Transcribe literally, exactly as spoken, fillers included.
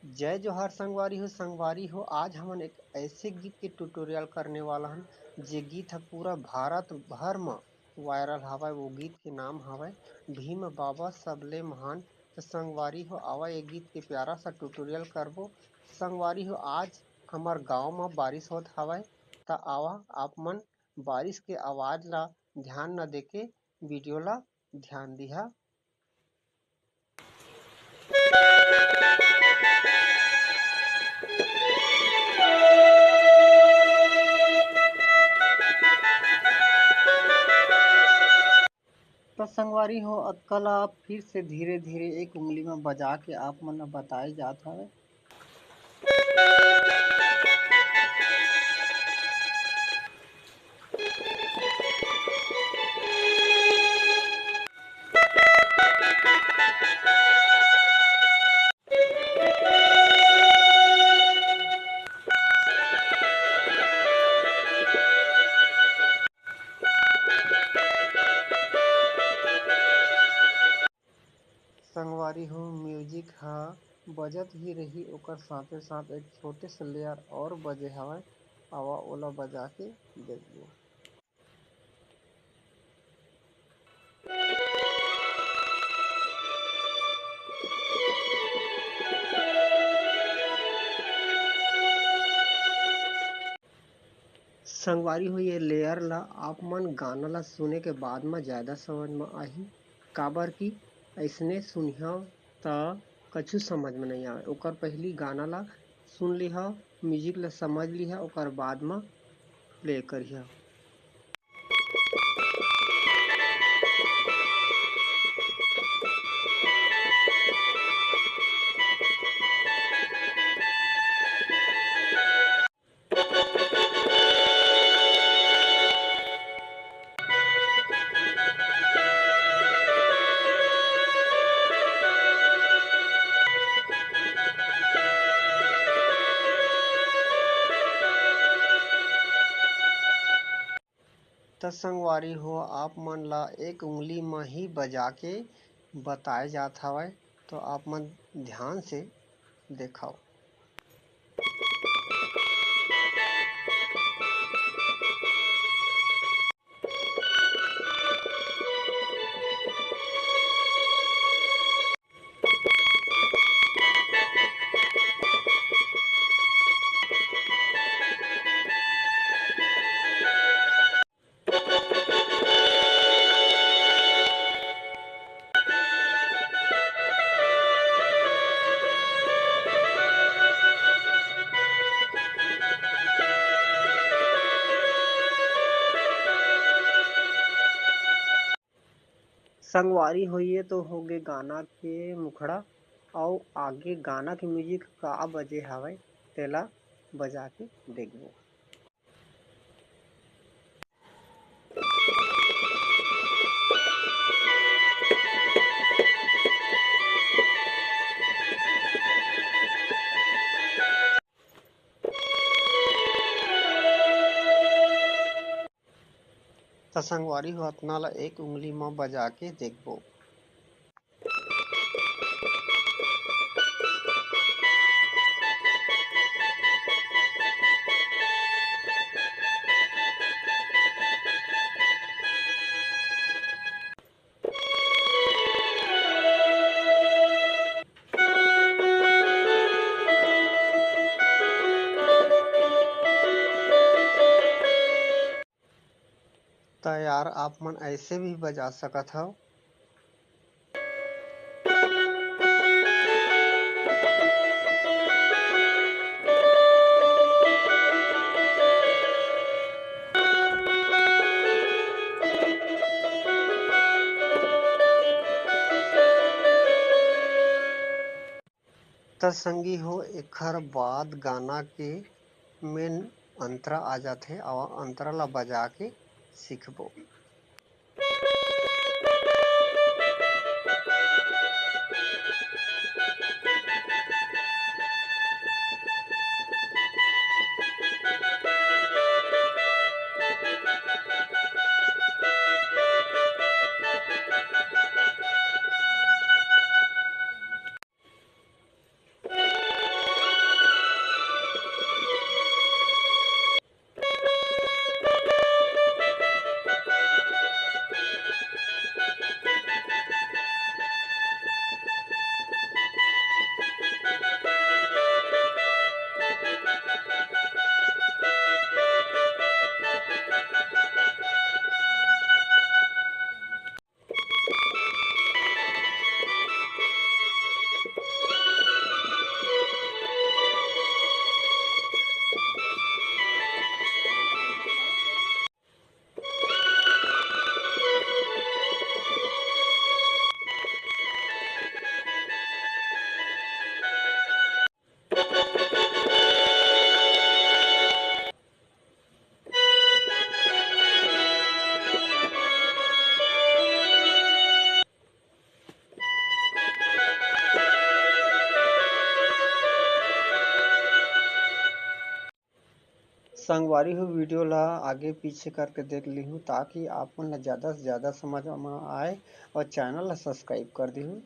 जय जोहार संगवारी हो। संगवारी हो, आज हमन एक ऐसे गीत के ट्यूटोरियल करने वाला हन, जे गीत ह पूरा भारत भर म वायरल हवय। वो गीत के नाम हवय भीम बाबा सबले महान। त संगवारी हो, आवा ये गीत के प्यारा सा ट्यूटोरियल करबो। संगवारी हो, आज हमर गांव म बारिश होत हवय, त आवा आप मन बारिश के आवाज ला ध्यान न देके वीडियो ला ध्यान दिहा। त संगवारी हो, अतका ला फिर से धीरे-धीरे एक उंगली म बजा के आप मन ल बताए जात हवय। संगवारी हो, म्यूजिक ह बजत ही रही, ओकर साथे साथ एक छोटे से लेयर और बजे हवय। आवा ओला बजा के देखबो। संगवारी हो, ये लेयर ला आप मन गाना ला सुने के बाद म ज्यादा समझ म आही, काबर कि अइसने सुनिहा त कछु समझ म नइ आवय। ओकर पहिली गाना ला सुन लिहा, म्यूजिक ला समझ लिहा, ओकर बाद म प्ले करिहा। त संगवारी हो, आप मन ला एक उंगली म ही बजा के बताए जात हवय, तो आप मन ध्यान से देखव। संगवारी हो, ये तो होगे गाना के मुखड़ा, अउ आगे गाना के म्यूजिक का बजे हावय, तेला बजा के देखबो। त संगवारी हो, अतना ल एक उंगली म बजा के देखबो। त यार, आप मन ऐसे भी बजा सकत हव। त संगी हो, एखर बाद गाना के मेन अंतरा आ जाथे। आवा अंतरा ला बजा के सीखबो। संगवारी हो, video ला आगे पीछे करके देख लिहू, ताकि आप मन ला ज्यादा से ज्यादा समझ में आए, और channel ला subscribe कर दिहू।